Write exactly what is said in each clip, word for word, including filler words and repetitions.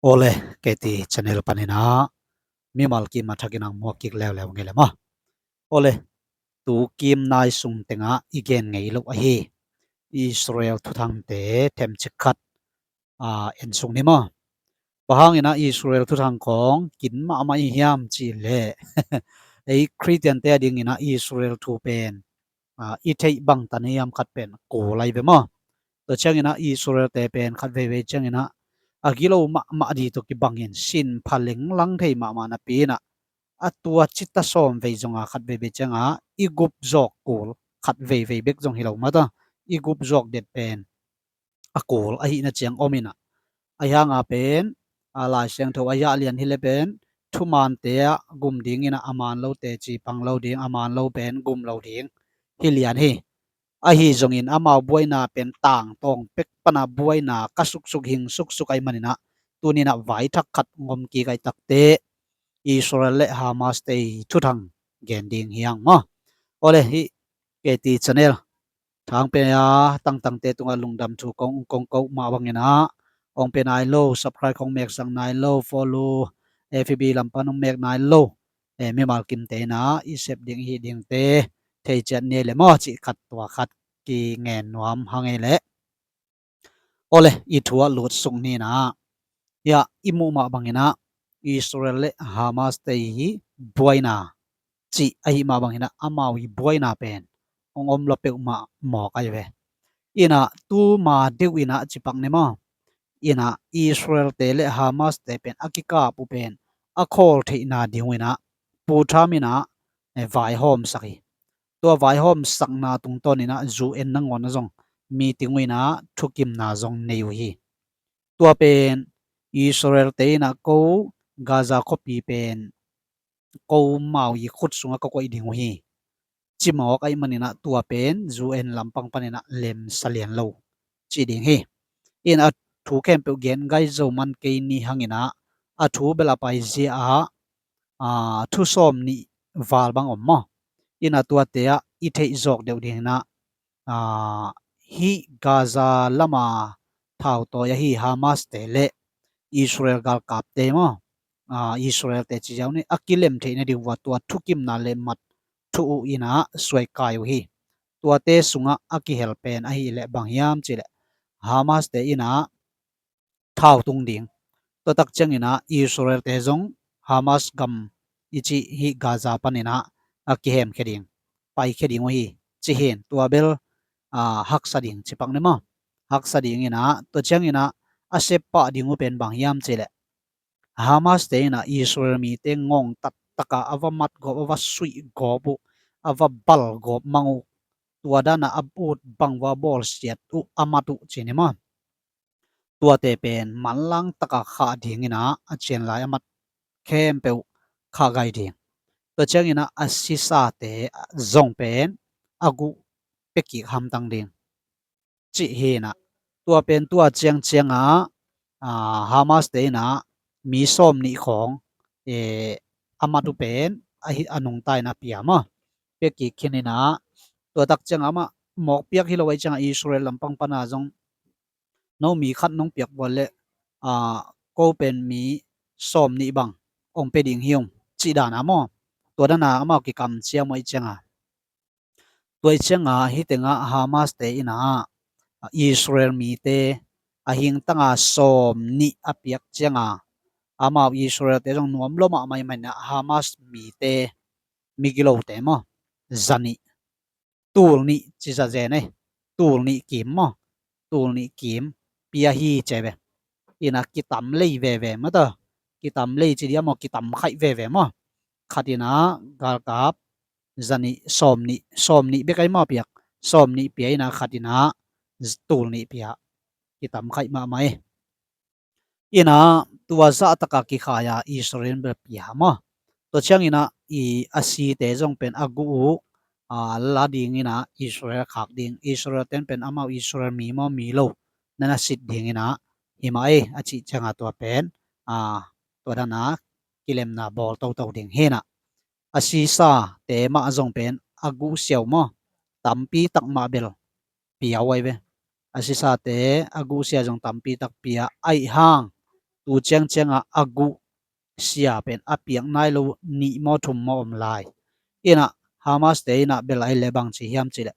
Awle, K T channel panin ah mimal kim a thakin ang muak kik leuleu ngei le maw? Awle, tu kim nai sung tengah i gen ngei lo ahi Israel thuthangte themcik khat, aa, en suk ni maw? Bang hangin ah Israel thuthang khawng kin mahmah i hiam cih leh ei Khristiante a dingin ah Israel thu pen, aa, i theih bangtan hiam khat pen kul ahi ve maw? Tua ciangin ah Israelte pen khat veivei ciangin ah a gilo mahmah ding tawh kibangin sin pha lenglang thei mahmah napi in ah a tua cita sawm vei zong a khat veivei ciang a i gup zawk kul khat veivei bek zong hi lo mata i gup zawk det pen a kul ahihna ciang om in ah, ahi hang a pen, a, Lai Siangtho a yah lian hi le pen thumaante ah gum dingin ah a man lote cipang lo ding, a man lo pen gum lo ding hi lian hi. Ahi zongin amau buaina pen tangtawng pek pana buaina ka suksuk hing suksuk ahi manin ah tunin ah vaithak khat ngom kik ahi takte Israel le Hamas te thuthang gen ding hi hang maw? Awle, hih K T channel thang pe a tangtangte tungah lungdam thu kong, kong ko mah bangin ah hong pe nai lo, subscribe kong meksak nai lo, follow F B lam pan hong mek nai lo, eh, mimal kimte in ah i sep ding i hih dingte thei ciat ni le maw cih khat tua khat kingen nuam hang ei leh. Awle, i thu ah lut suk ni in ah, hiah i muh mah bangin ah Israel le Hamas te i buaina cih ahi mah bangin ah amau i buaina pen hong om lo peuhmah mawk ahi ve. In ah tuma deuh in ah cipak ni maw? In ah Israel te le Hamas te pen a kikap uh pen a khawl theihna ding uh in ah Pu Trump in ah, eh, vaihawmsak hi. Tua vaihawmsakna tungtawn in ah U N nangawn ah zong meeting uh in ah thukimna zong nei uh hi. Tua pen Israel te in ah ko Gaza khuapi pen ko mau i khut sungah ka koih ding uh hi. Cimawk ahi manin ah tua pen U N lampang panin ah lemsa lian lo ci ding hi. In a thu khempeuh gen gai zo man kei ni hangin ah a thu bel a paizia ah, aa, thu sawm nih val bang om maw? In a tuate ah i theih zawk deuh dingin ah, aa, hih Gaza lama thautawi ahi Hamas te le Israel galkapte maw? Aa, Israel te ci ziau ni a kilem theih nading uh a tua thukimna le mat thu uh in ah suaikai uh hi. Tuate sungah a kihel pen ahih leh bang hiam cih leh Hamas te in ah thau tung ding. Tua tak ciangin ah Israel te zong Hamas gam i cih hih Gaza panin ah a kihemkhia ding, paikhia ding uh hi ci hi. Tua bel, aa, haksa ding cipak ni maw? Haksa dingin ah tua ciangin ah a sep pah ding uh pen bang hiam cih leh Hamas te in ah Israel mite ngawng taktaka a va mat gawp, a va suih gawp uh, a va bal gawp mang uh, tua dana a ut bang uh, a bawlsiat uh, a mat uh ci ni maw? Tuate pen manlang taka khah dingin ah a cian lai a mat khempeuh khah gai ding. Tua ciangin ah a sisate zong pen a guh pia kik hamtang ding cih hi in ah. Tua pen tua ciangciang ah, aa, Hamas te in ah mi sawm nih khawng, eh, a mat uh pen a hi, a nungta in ah pia maw? Pia kik khin in ah tua tak ciang ah amah mawk piak hi lo ahih ciang ah Israel lampang pana zong no mi khat nong piak bual leh, aa, ko pen mi sawm nih bang hong pia ding hi ung cih dana maw? Tua dana amau kikam ciam uh ahih ciang ah. Tua ahih ciang ah hih tengah Hamas te in ah Israel mite a hingtanga sawm nih a piak ciang ah amau Israel te zong nuam lo mahmah ahih manin ah Hamas mite migilote maw? Za nih, tul nih ci za zen ei. Tul nih kim maw? Tul nih kim pia hi ci ve. In ah kitam lei veve maw ta? Kitam lei ci dia maw? Kitam khaih veve maw? Khat in ah galkap za nih, sawm nih, sawm nih bek ahi maw piak? Sawm nih pia in ah khat in ah tul nih pia. Kitam khaih mahmah ei. In ah tua zahtaka kikhai-a Israel bel pia maw? Tua ciangin ah i a site zong pen a guh uh, aa, la dingin ah Israel khak ding. Israel ten pen amau Israel mi maw mi lo na na sit dingin ah hi mah ei a cih ciang ah tua pen, aa, tua dana kilemna bawl toto ding hi in ah. A sisate mah zong pen a guh siau maw? Tampi tak mah bel pia uh ahi ve. a sisate a guhsia zong tampi takpi a aih hang tu ciangcianga a guhsia pen a piak nai lo nih maw thum maw om lai. Inah Hamas te inah bel aih le bang ci hiam cileh,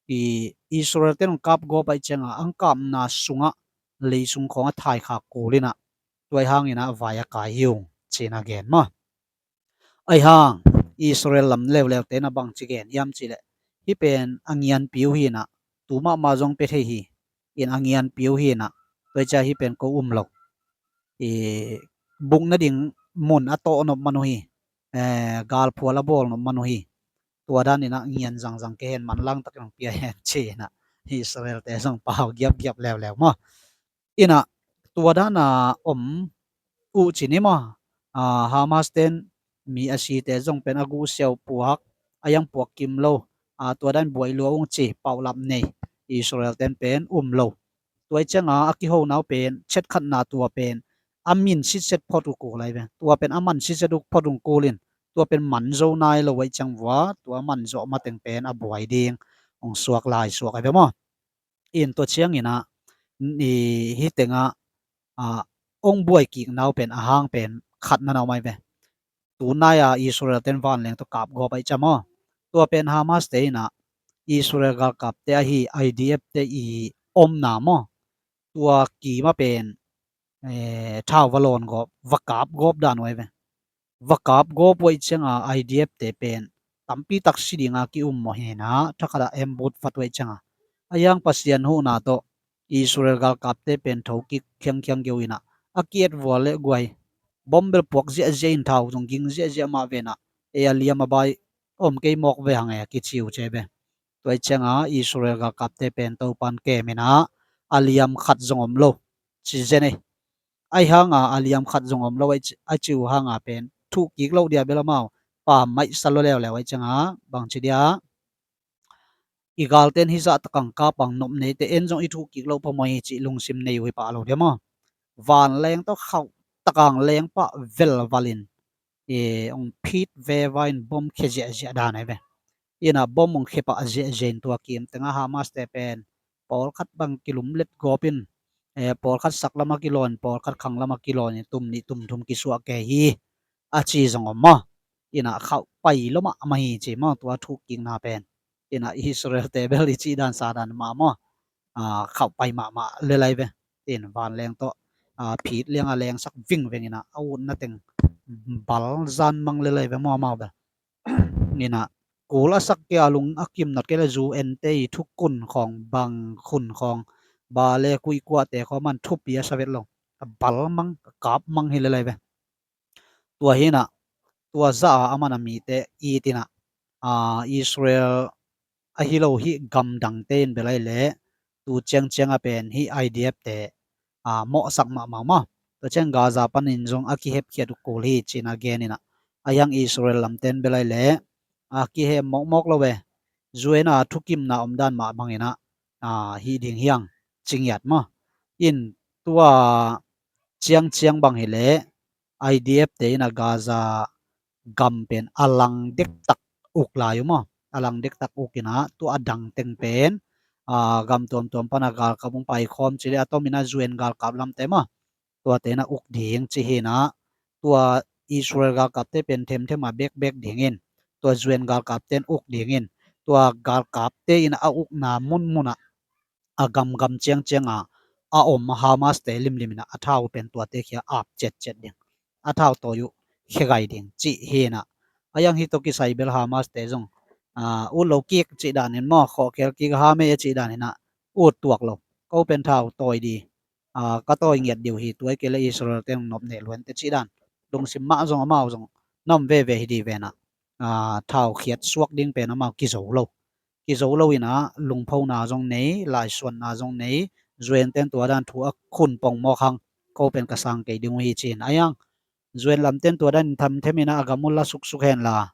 i Israel ten hong kap gawp aih cianga ang kapna sungah lei sung khawng a thaikhak kul inah tuai hanginah vai a kai hi ung cina gen maw. Aihang Israel lam leuleu te na bang ci gen hiam cileh, hi pen a ngianpi uh hinah tu mahmah zong pe thei hi. In a ngianpi uh hinah tuai cia hi pen ko um lo. I buk nading mun a tawh nop man uh hi. Galphual a bawl nop man uh hi. Tua daninah ngian zangzang ke hen manlang takin hong pia hen ci inah Israel te zong pau giapgiap leuleu maw. Inah tua dana om uh ci ni maw. Hamas ten mi a site zong pen a guhsiau puak a yang puak kim lo. Tua dan buai lua ung ci paulap nei Israel ten pen um lo. Tuai cianga a kihonau pen chetkhatna tua pen a min sitset phot uh kul ai ve. Tua pen a man sitset uh phot uh kulin tua pen man zo nai lo ai ciang vua tua man zawh mateng pen a buai ding hong suak lai suak ai ve maw. In tua cianginah hi tengah hong buai kiknau pen a hang pen khat na nau mai ve. Tunai-a Israel ten vanleng tawh kap gawp aih ciam aw. Tua pen Hamas te inah Israel galkapte ahi I D F te i omna maw. Tua kima pen thau va lawn gawp va kap gawp dan uh ai ve. Va kap gawp uh aih cianga I D F te pen tampi tak si dinga ki-um maw hinah thakhatah embut vat uh aih cianga a yang Pasian huhna tawh Israel galkapte pen thokik khiangkhiang geu inah a ki-et vual le guai bom bel puak ziahziah in thau zong ging ziahziah mah venah ei a liam a bai om kei mawk ve hang e a kici uh cia ve. Tuai cianga Israel galkapte pen Topan keminah a liam khat zong om lo ci zen ei. Aih hanga a liam khat zong om lo a ci uh hanga pen thuh kik loh dia bel amau pam maihsa lo leuleu aih cianga bangci dia i galten hizah takang kapang nop neite en zong i thuh kik loh phamawh hi cih lungsim nei uh hi pah lo dia maw. Vanleng tawh khauh takang leng pah velvalin hong phit veva in bom khia ziahziah dan ai ve. Inah bom hong khia pah ziahziah in tua kim tengah Hamas te pen pawlkhat bang kilumlet gawp in pawlkhat sak lama kilawn pawlkhat khang lama kilawn in tum nih tum thum kisuah ke hi a ci zong om maw. Inah khauh pai lo mahmah hi ci maw tua thuh kikna pen. Inah Israel te bel i cih dan sa dan mah maw. Khauh pai mahmah lelai ve. In vanleng tawh phit lianga lengsak vingveng inah a utna teng bal zan mang lelai ve maw amau bel. Inah kul a sak kei a lung a kim nat kei le zu ente i thukhun khawng bang khun khawng ba le kuihkuahte khawng man thupi a sa vet lo. A bal mang a kap mang hi lelai ve. Tua hinah tua zah a aman a mite it inah Israel ahi lo hih gamdangte in bel aih le tu ciangcianga pen hih I D F te mawhsak mahmah maw. Tua ciang Gaza panin zong a kihepkhiat uh kul hi cina gen inah a hiang Israel lamten bel aih le a kihem mawkmawk lo ve. U N a thukimna omdan mah banginah hih ding hiang cingiat maw. In tua ciangciang bang hileh I D F te inah Gaza gam pen a lang dektak uk lai uh maw. A lang dektak uk inah tua a dang teng pen gam tuamtuam pana galkap hong paikhawm cileh a tominah U N galkap lamte maw. Tuate inah uk ding ci hinah tua Israel galkapte pen themthema bekbek dingin tua U N galkapte in uk dingin tua galkapte inah a ukna munmunah a gamgam ciangcianga a om Hamas te limlim inah a thau pen tuate khia ap ciatciat ding a thau tawi uh khegai ding cih hinah a hiang hih tawh kisai bel Hamas te zong ut lo kik cih danin maw khawhkhel kik a ham ei a cih daninah ut tuak lo. Ko pen thau tawi di ka tawi ngiat diu hi tuai kei le Israel te nop neh luante cih dan lungsim mah zong amau zong na om veve hi di venah thau khiat suak ding pen amau kizo lo. Kizo lo inah lungphona zong nei laisuanna zong nei. U N ten tua dan thu a khun pongmawk hang ko pen ka sang kei ding uh hi ci-in a hiang U N lamten tua dan in thamthem inah a gam uh la suksuk henla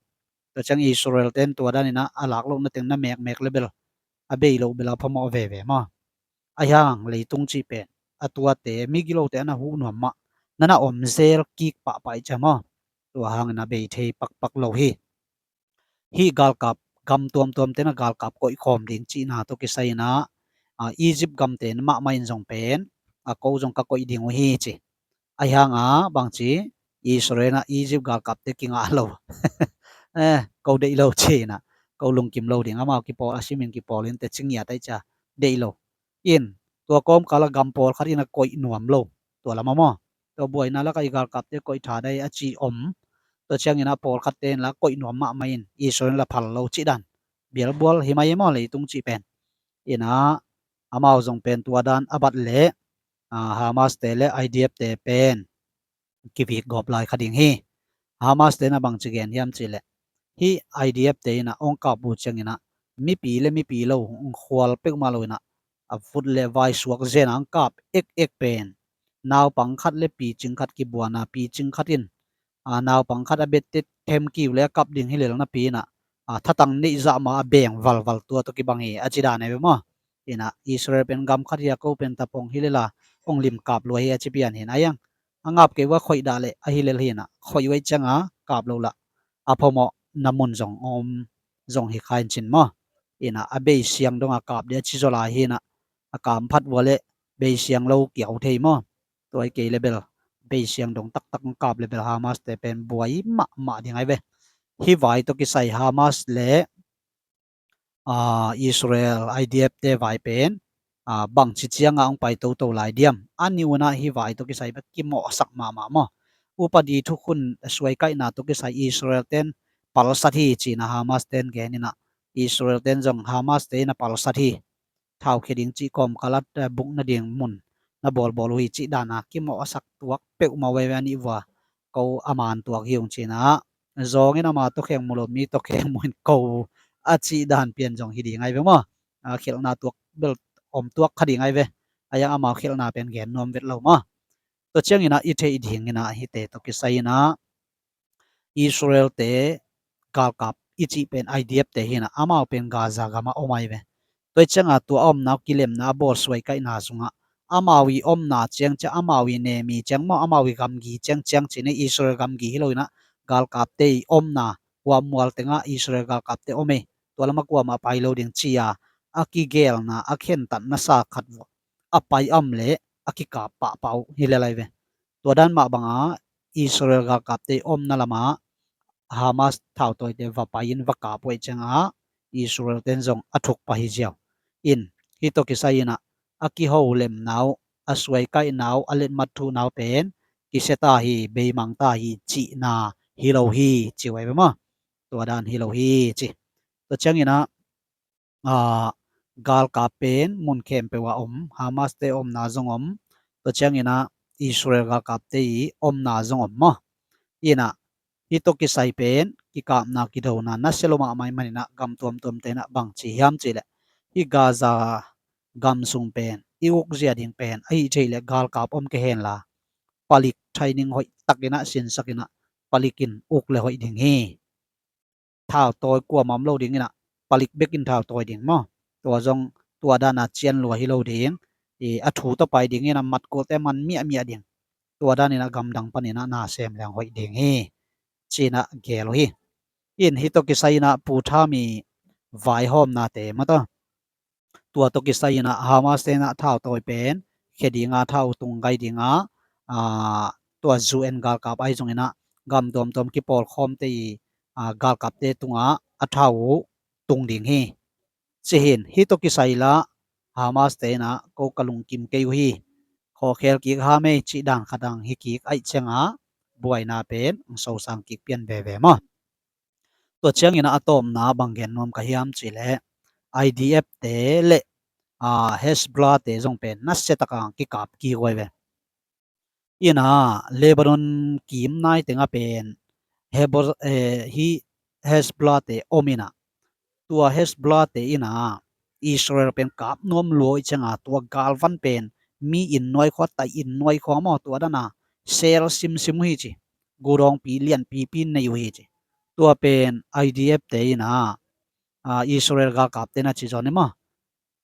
tua ciang Israel ten tua dan inah a lak lohna teng na mekmek le bel a bei loh bel a phamawh veve maw. A hiang leitung cih pen a tuate migilote a na huh nuam mah na na om zel kik pahpah i cia maw. Tua hangin a bei thei pakpak lo hi. Hih galkap gam tuamtuamte na galkap koihkhawm ding cihna tawh kisai inah a, Egypt gamte mahmah in zong pen, a, ko zong ka koih ding uh hi ci. Ahi hanga bangci, Israel in a Egypt galkapte kingah lo. Eh, ko deih lo ci in a, ko lungkim lo ding, amau kipawl, a simin kipawl in teci ngiat ahi cia, deih lo. In, tua kawmkal a gam pawlkhat in a koih nuam lo. Tua lam ah maw. Tua buaina lak ah i galkapte koih tha dai a ci om. Tua ciangin a pawlkhatte in la koih nuam mahmah in Israel in la phal lo cih dan. Bialbual hi mai maw leitung cih pen. In a amau zong pen tua dan a bat leh, a, Hamas te le I D F te pen kivik gawp lai kha ding hi. Hamas te in a bangci gen hiam cih leh, hih I D F te in a hong kap uh ciangin a mipi le mipi lo, hong khual peuhmah lo in a, a vut le vai suak zen a hong kap ekek pen, naupang khat le picing khat kibuan a, picing khat in, a, naupang khat a bette themkiu le a kap ding hi lel napi in a, a, thatang neih zah mah a beng valval, tua tawh kibang hi a ci dan ahi ve maw. In a Israel pen gam khat hi a, ko pen tapong hi lel a hong lim kap lua hi a ci pian hi in a, ahi hang a ngap kei uh a khoih dah leh ahi lel hi in a, khoih uh ahih ciang a kap lo lah a phamawhna mun zong om zong hi kha in cin maw. In a a beisiang dong a kap ding a ci zaw lai hi in a, a kam phat uh a leh beisiang lo kiau thei maw. Tua hi kei le bel beisiang dong taktak hong kap le bel Hamas te pen buai mahmah ding ahi ve. Hih vai tawh kisai Hamas le, a, Israel I D F te vai pen, a, bangci ciang a hong pai toto lai diam? A nih un a hih vai tawh kisai bek kimawhsak mahmah maw. Upadi thukhun suaikaihna tawh kisai Israel ten palsat hi ci in a Hamas ten gen in a, Israel ten zong Hamas te in a palsat hi, thaukhia ding cih kawmkal a, eh, buk nading mun na bawlbawl uh hi cih dan a kimawhsak tuak peuhmah uh ahi ve. A nih vua ko a man tuak hi ung ci in a, zawng in ama tawkheng mu lo, mi tawkheng mu in ko a cih dan pian zong hi ding ahi ve maw. A, khialhna tuak bel om tuak kha ding ahi ve. Ahi hang amau khialhna pen gen nuam vet lo maw. Tua ciangin a i theih ding in a hihte tawh kisai in a Israel te galkap i cih pen I D F te hi in a, amau pen Gaza gam ah om ahi ve. Tua hi ciang a tua a omna uh kilemna a bawl suaikaihna sung ah amau i omna ciang cia, amau i nemi ciang maw, amau i gamgi ciang ciang ci in a, Israel gamgi hi lo in a galkapte i omna, huammual teng ah Israel galkapte om e, tua lam ah kuamah pai lo ding ci a, a kigelna, a khentatna sa khat uh a pai a om leh a kikap pahpah uh hi lel ahi ve. Tua dan mah bang a Israel galkapte i omna lam ah Hamas thautawite va pai in va kap uh ahih ciang a Israel ten zong a thuk pah hi ziau. In, hih tawh kisai in a, a kiholemna uh, a suaikaihna uh, a letmat thuhna uh pen kisia ta hi, beimang ta hi cihna hi lo hi ci uh ahi ve maw. Tua dan hi lo hi ci. Tua ciangin a, a, galkap pen mun khempeuh ah om, Hamas te omna zong om, tua ciangin a Israel galkapte i omna zong om maw. In a, hih tawh kisai pen kikapna, kidona nasia lo mahmah ahih manin a gam tuamtuamte in a bangci hiam cih leh, hih Gaza gam sung pen i uk zia ding pen ahih theih leh galkap om kei hen la, palik, training hoih takin a sinsak in a, palik in uk le hoih ding hi. Thautawi kuamah om lo ding in a, palik bek in thautawi ding maw. Tua zong tua dan a cian lua hi lo ding. I, a thu tawh pai ding in a, matkulte man miahmiah ding. Tua dan in a gamdang panin a na sem leng hoih ding hi ci in a gel uh hi. In, hih tawh kisai in a Pu Thami vaihawmnate maw, tua tua tawh kisai in a Hamas te in a thautawi pen khia ding a, thau tung gai ding a, a, tua U N galkap ahi zongin a gam tuamtuam kipawlkhawmte i, a, galkapte tungah a thau tung ding hi ci hi in. Hih tawh kisai la Hamas te in a ko ka lungkim kei uh hi, khawkhel kik ham ei cih dan khat ang hi kik ahih ciang a buaina pen hong sosang kik pian veve maw. Tua ciangin a tawpna bang gen nuam ka hiam cih leh, I D F te le, a, Hezbollah te zong pen nasia tak a kikap kik uh ahi ve. In a Lebanon kim nai teng ah pen Hebo-, eh, hih Hezbollah te om in a, tua Hezbollah te in a Israel pen kap nuam lua uh ahih ciang a tua galvan pen mi inn nuai khua, tai inn nuai khua maw, tua dan a sel simsim uh hi ci. Gudawngpi lianpipi nei uh hi ci. Tua pen I D F te in a, a, Israel galkapte in a ci zaw ni maw,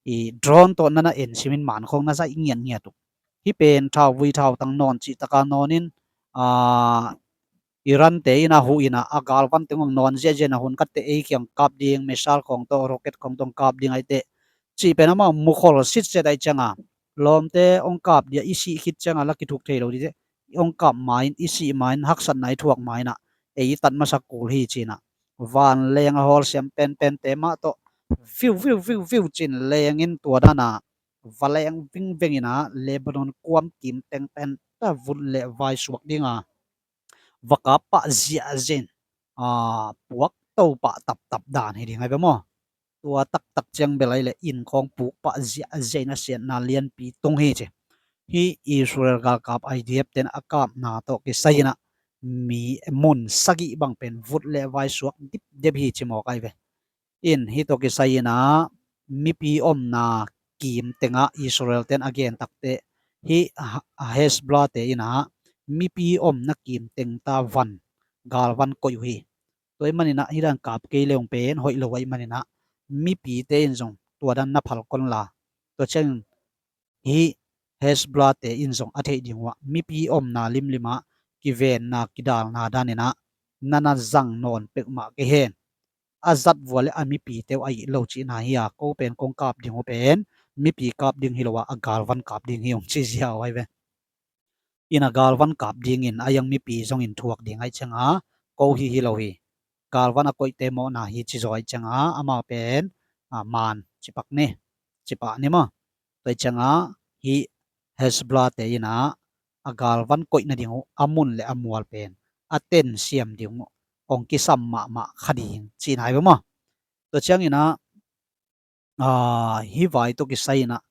i drone tawh na na en simin man khawng na zaih ngiatngiat uh. Hih pen thauvui thautang nawn cih tak a nawnin, a, Iran te in a huh in a, a galvan teng hong nawn ziahziah in a, hun khatte ei kiang kap ding, missile khawng tawh, rocket khawng tawh kap ding ahih teh cih pen amah mukhol sitset ahih cianga, lawmte hong kap dia i sih khit cianga la kithuk thei lo dite, hong kap ma-in, i sih ma-in, haksatna i thuak ma-in ah, ei i tat masak kul hi ci-in ah, vanleng a hawlsiam penpente mah tawh viu viu viu viu ci-in lengin tua dana va leng vingveng in ah Lebanon kuam kim teng pen ta vut le vai suak dinga va kap pah ziahziah in, a, puak to pah taptap dan hi ding ahi ve maw? Tua taktak ciang bel ahileh inn khawng puk pah ziahziah in a siatna lianpi tung hi ci. Hih Israel galkap I D F ten a kapna tawh kisai in ah mi mun sagih bang pen vut le vai suak dipdep hi ci mawk ahi ve. In hih tawh kisai in ah mipi omna kim tengah Israel ten a gen takteh hih Ha-, Hezbollah te in ah mipi omna kim teng ta van, galvan koih uh hi. Tua ahih manin ah hih dan kap kei le hong pen hoih lo ahih manin ah mipite in zong tua dan na phal kon la. Tua ciangin hih Hezbollah te in zong a theih ding uh ah mipi omna limlim ah kivenna kidalna dan in ah na na zang nawn pek mah kei hen. A zat vua le a mipite uh a it lo cihna hi a, ko pen kong kap ding uh pen mipi kap ding hi lo a, a galvan kap ding hi ung ci ziau ahi ve. In a galvan kap dingin a iang mipi zongin thuak ding ahih cianga ko hi hi lo hi. Galvan a koihte mawhna hi ci zaw ahih cianga amau pen, a, man cipak ni, cipah ni maw? Tua ahih cianga hih Hezbollah te in ah a galvan koih nading uh a mun le a mual pen a tensiam ding uh hong kisam mahmah kha ding cihna hi ve maw? Tua ciangin ah, a, hih vai tawh kisai in ah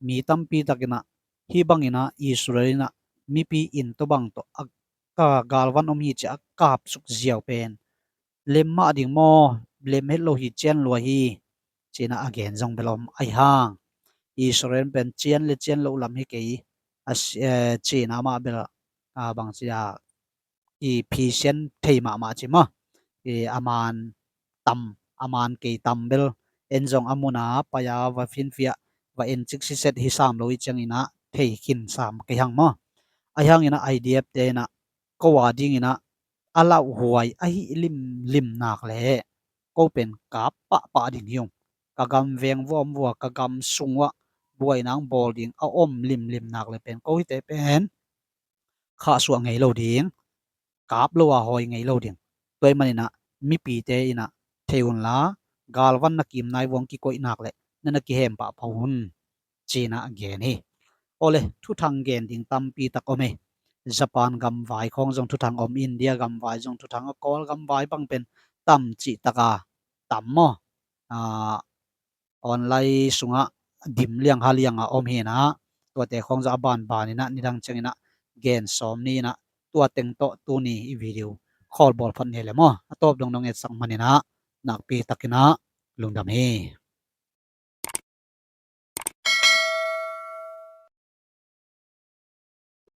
mi tampi tak in ah hih bangin ah Israel in ah mipi inn tawh bang tawh a ka galvan om hi ci a kapsuk ziau pen lem mah ding maw, lem het lo hi cian lua hi ci-in ah a gen zong bel om ahi hang. Israel pen cian le cian loh lam hi kei a si-, eh, ci-in ah amah bel, a, bang ci a i phisian thei mahmah ci maw? I a man tam, a man kei tam bel en zong a muna pai a va finfiah va en cik siset hi sam lo i ciangin ah thei khin sam kei hang maw? Ahi hangin ah I D F te in ah ko a dingin ah a lauhuai ahi limlim nak leh ko pen kap pahpah ding hi ung. Ka gam veng vua om vua, ka gam sung uah buaina hong bawl ding a om limlim nak leh pen ko hihte pen khahsuah ngei lo ding, kap lo a hawi ngei lo ding. Tua ahih manin ah mipite in ah thei unla, galvan na kim nai vuang kikoih nak leh na na kihem pahpah un ci-in ah gen hi. Awle, thuthang gen ding tampi tak om hi. Japan gamvai khawng zong thuthang om, India gamvai zong thuthang, a Kawlgam vai bang pen tam cih taka tam maw? A, online sungah dim liang ha liang a om hi in ah, tuate khawng zong a banban in ah nidang ciangin ah gen sawm ni in ah, tua teng tawh tuni i video khawl bawl phot ni le maw? A tawp dong dong etsak manin ah nakpi takin ah lungdam hi.